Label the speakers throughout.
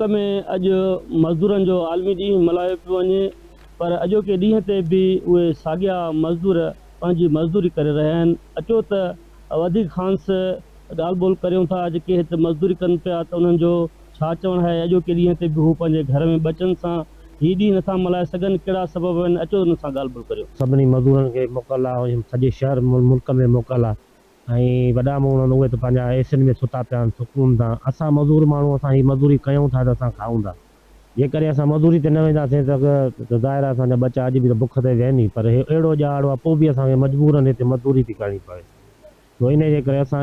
Speaker 1: ملڪ ۾ اڄ مزدورن جو عالمي ڏينهن ملهايو پيو وڃي پر اڄوڪي ڏينهن تي به اهي ساڳيا مزدور پنهنجي مزدوري ڪري رهيا آهن اچو ته وڌيڪ کانئس ڳالهه ٻولهه ڪريون ٿا جيڪي هت مزدوري ڪن پيا ته انهن جو ڇا چوڻ آهي اڄوڪي ڏينهن تي به هو پنهنجي گهر ۾ ٻچن سان هي ڏينهن نٿا ملهائي سگهن ڪهڙا سبب آهن اچو انهن سان ڳالهه ٻولهه ڪريون.
Speaker 2: سڀني مزورن کي موڪل آ ۽ سڄي شهر ملڪ ۾ موڪل آ ۽ وڏا ماڻهو آهن اهي ته پنهنجا اي سين ۾ ستا پيا آهن سڪون سان اسان مزور ماڻهو اسان هي مزوري ڪيون ٿا ته اسان کائون ٿا جيڪڏهن اسان مزوري تي نه وينداسين ته ته ظاهر آهي اسان جا ٻچا اڄ به ته بک تي ويهن ئي پر هي اهڙو ڄاڙو آهي پوء به اسان کي مجبورن هتي مزدوري ٿي ڪرڻي پوي سو انهي جي ڪري اسان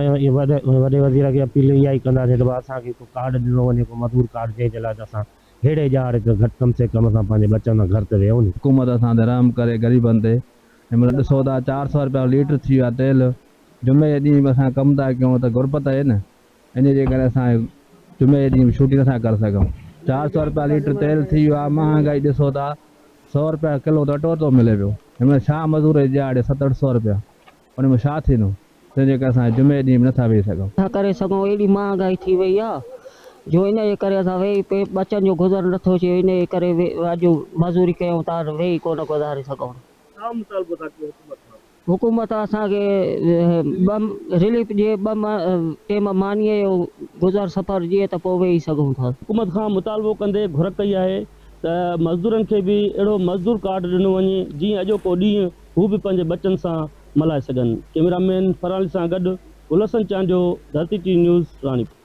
Speaker 2: وڏي وزير کي اپيل اها ئي ڪنداسين ته اسان کي ڪو ڪارڊ ڏنو وڃي ڪو مزور ڪارڊ جنهن جي لاء ته اسان ههڙي ڄاڙي ته گهٽ ڪم سي ڪم اسان پنهنجي ٻچن سان گهر ته ويهون ني.
Speaker 3: حڪومت اسان تي رحم ڪري غريبن تي هن مهل ڏسو ٿا 400 رپيا ليٽر ٿي ويو آهي تيل جمعي جي ڏينهن به اسان ڪم ٿا ڪيون ته غربت آهي نه ان جي ڪري اسان جمعي جي ڏينهن به ڇٽي نٿا ڪري سگهون 400 رپيا ليٽر تيل ٿي ويو آهي مهانگائي ڏسو ٿا سو رپيا ڪلو ته اٽو ٿو ملي پيو هن مهل ڇا مزوري ڏيهاڙي ست اٺ سو رپيا ان ۾ ڇا ٿيندو تنهن جي ڪري اسان جمعي ڏينهن به نٿا ويهي سگهون.
Speaker 4: ٿا ڪري سگهون ايڏي مهانگائي ٿي وئي آ جو ان جي ڪري اسان ويهي پي ٻچن جو گذر نٿو ٿئي ان جي ڪري اڄ مزوري ڪيون ٿا ويهي ڪونه گذاري سگهون.
Speaker 1: ڇا مطالبو ٿا ڪيو حڪومت کان؟
Speaker 4: حڪومت اسان کي ٻه رليف ڏئي ٻه ٽيم مانيء جو گذر سفر ڏئي ته پوء ويهي سگهون ٿا.
Speaker 1: حڪومت کان مطالبو ڪندي گهر ڪئي آهي ته مزدورن کي به اهڙو مزدور ڪارڊ ڏنو وڃي جيئن اڄوڪو ڏينهن هو به پنهنجي ٻچن سان ملهائي سگهن. ڪئميرا مين فرحان علي سان گڏ Gul Hassan Chandio, Dharti T V news, Ranipur.